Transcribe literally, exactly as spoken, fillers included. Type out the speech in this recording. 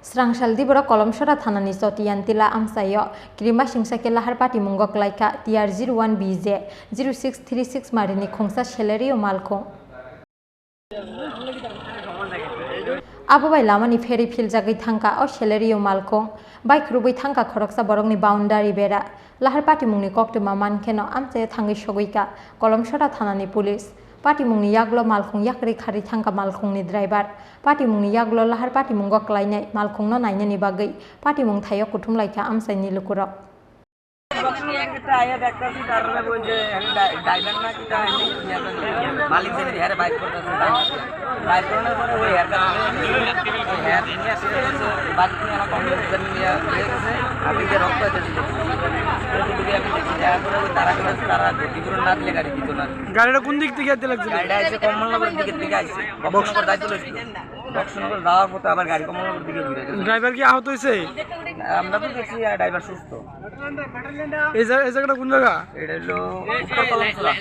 Srangsal diborok Kolomsora thanani Chotiyantila amchaio kirima singsa khe lahar patimungo klaikha T R zero one B J zero six three six marini khungsa Celerio malkhung. Abo bai lamani pherwi philjagwi thangkha o Celerio malkhung, bai khurubwi thangkha khoroksa borokni boundary bera. Lahar patimungni koktwma mankheno amchaio thangwi sogwikha Kolomsora thanani police. Patimungni yaglo malkhung yakrwi kharwi thangkha malkhungni driver. Patimungni yaglo lahar patimungo klainai malkhungno nainani bagwi patimung thaio kuthumlaikha amchaini lukurok. গাড়িটা কোন দিক থেকে আনতে লাগছিল? গাড়িটা আইছে কমলনগরের দিকের থেকে আইছে। বক্সনগর যাইতে লাগছিল। বক্সনগর যাওয়ার পথে আবার গাড়ি কমলনগর দিকে ঘুরে গেছে। ড্রাইভার কি আহত হয়েছে? আমরা তো দেখছি, আহ, ড্রাইভার সুস্থ। এই জা-, এই জায়গাটা কোন জায়গা? এটা হলো উত্তর কলমছড়া।